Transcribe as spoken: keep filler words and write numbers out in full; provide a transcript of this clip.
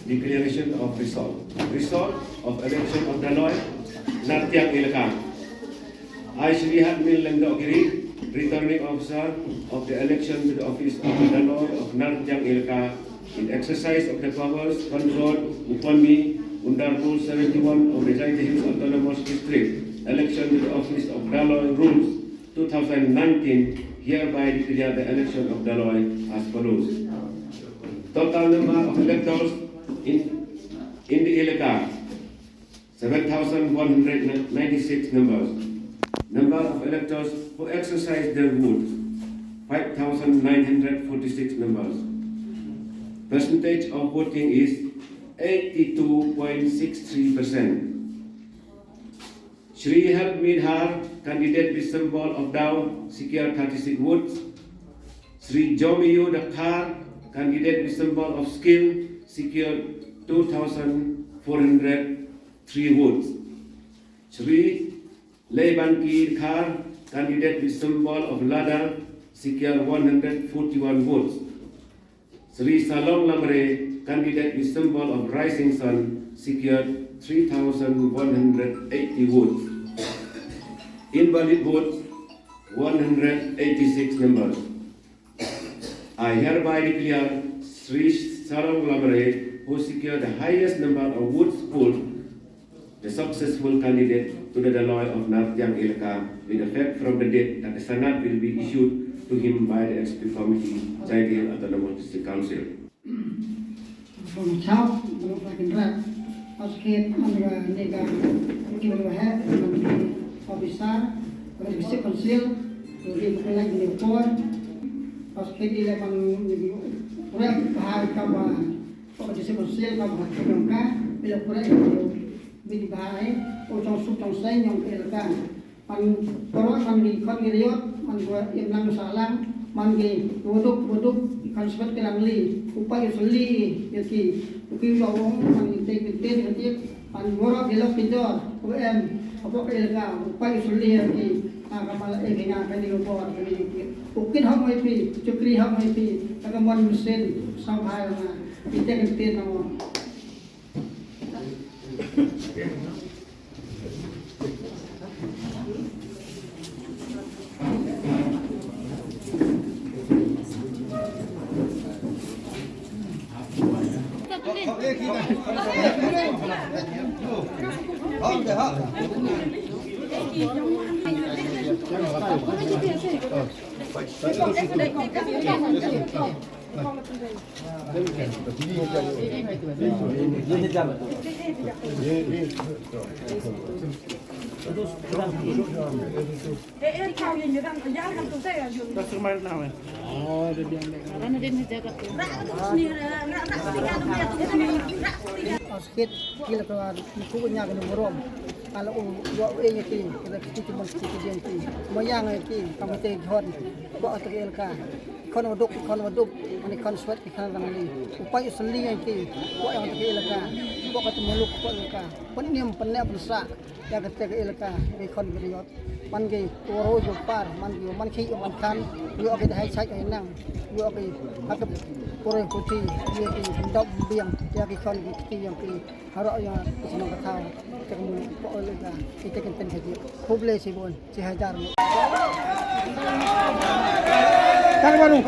Declaration of result. Result of election of Daloi, Nartiang Elaka. I, Shri Hadmil Lengdokiri, Returning Officer of the Election to the Office of Daloi of Nartiang Elaka, in exercise of the powers conferred upon me under Rule seventy-one of the Jaintia Hills Autonomous District, Election to the Office of Daloi Rules two thousand nineteen, hereby declare the election of Daloi as follows. Total number of electors in, in the Elaka, seven thousand one hundred ninety-six numbers. Number of electors who exercised their votes, five thousand nine hundred forty-six numbers. Percentage of voting is eighty-two point six three percent. Shri Helpmidhar, candidate with symbol of dao, secured thirty-six votes. Shri Jomiyu Dkhar, candidate with symbol of skill, secured two thousand four hundred three votes. Shri Leibanki Dkhar, candidate with symbol of ladder, secured one hundred forty-one votes. Shri Salong Lamre, candidate with symbol of rising sun, secured three thousand one hundred eighty votes. Invalid votes, one hundred eighty-six numbers. I hereby declare Shri Salong Lamre, who secured the highest number of votes polled, the successful candidate to the Daloi of Nartiang Elaka, with effect from the date that the sanad will be issued to him by the Executive Committee, Jaintia Hills Autonomous District Council. Bang chau, bang pakin rat. Pas kit man ga ne ga ki bang ga he, man ki officer, bang ki sip konsil, bang ki bang ki por. Pas kit ile man ni rep bahar ka ba, bang ki sip konsil ka ba ki bang ka, ile por ai, bini bahar ai, o chong suk chong sai nyong ke le ka. Man paralok, man ki khon ki riot, man ki im lang sah lang, man ki waduk waduk, ki khon sbet ki lang li, u paid u sylli ïa ki, u ki u ong, man ki te ki te ki te, man ki waroh ki lok ki jor, u em hapoh ka ïalehkai, u paid u sylli ïa ki. Ha ka mala e ki nga ka ni u bor ka ni ki, u kit hok mai pi, chukri hok mai pi, ka ka mon mynsiem sngewbha ïa nga. Ki te ki te na mo. Askit kila ka ni ku nya ka ni burom. Ala u wa u eng ki ka da ki ki mon ki ki diang ki. Mo yang ki ka ma te ghon. Ko ata ki elka. Khon waduk, khon waduk, ani khon swet ki khon rang li. U paid u sylli ngan ki, kwah ïa kata ka elaka, kwah kata muluk, kwah elaka. Pynniam, pynneh, pynsah ïa kata ka elaka, ki khon ki riot. Man ki waroh u par, man ki man ki man kan, ïoh ki dahai chait ai nang, ïoh ki ha ka pore puthi, ïoh ki ndop biang, ïa ki khon ki kti ïa ki. Harok ïa ka shnong ka thaw, te ka mut pok ïa ka, ite kan ten ka jip. Khublei shibun, shi hajar nguh. Tang baru.